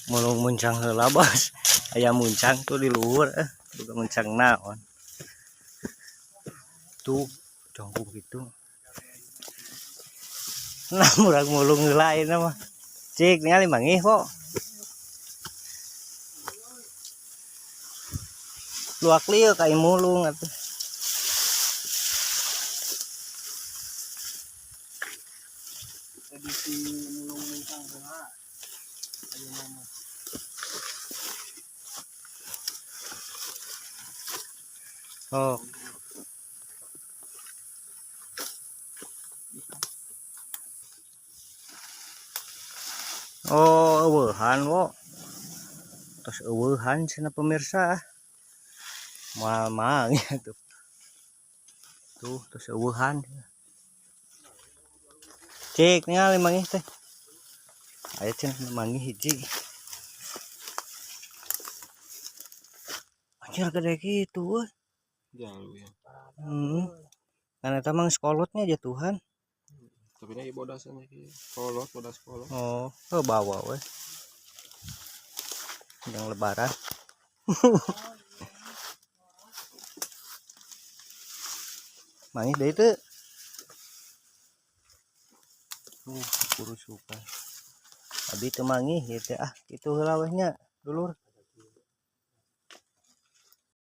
Mulung muncang heula bos. Aya muncang tuh di luhur bukan muncang naon. Tuh jongkok gitu. Nah, murag mulung heula ayeuna mah. Cik ningali mangih kok. Luak lieu ka mulung atuh. Edisi mulung muncang heula. Ayeuna mah. Oh. Oh, eueuhan wo. Tos eueuhan cenah pemirsa. Moal mang ya tuh. Tuh, tos eueuhan. Cik ningali mangih teh. Aya cenah mangih hiji. Anjir gede kitu euy. Jalu ya. Karena eta mah geus kolotnya jatuhan. Tapi nya ieu bodasan ieu. Kolot, bodas kolot. Oh, ke bawa we. Yang lebaran. Mangih deui teu. Kurusukan. Abi teu mangih ieu teh ah, kitu heula weh nya, dulur.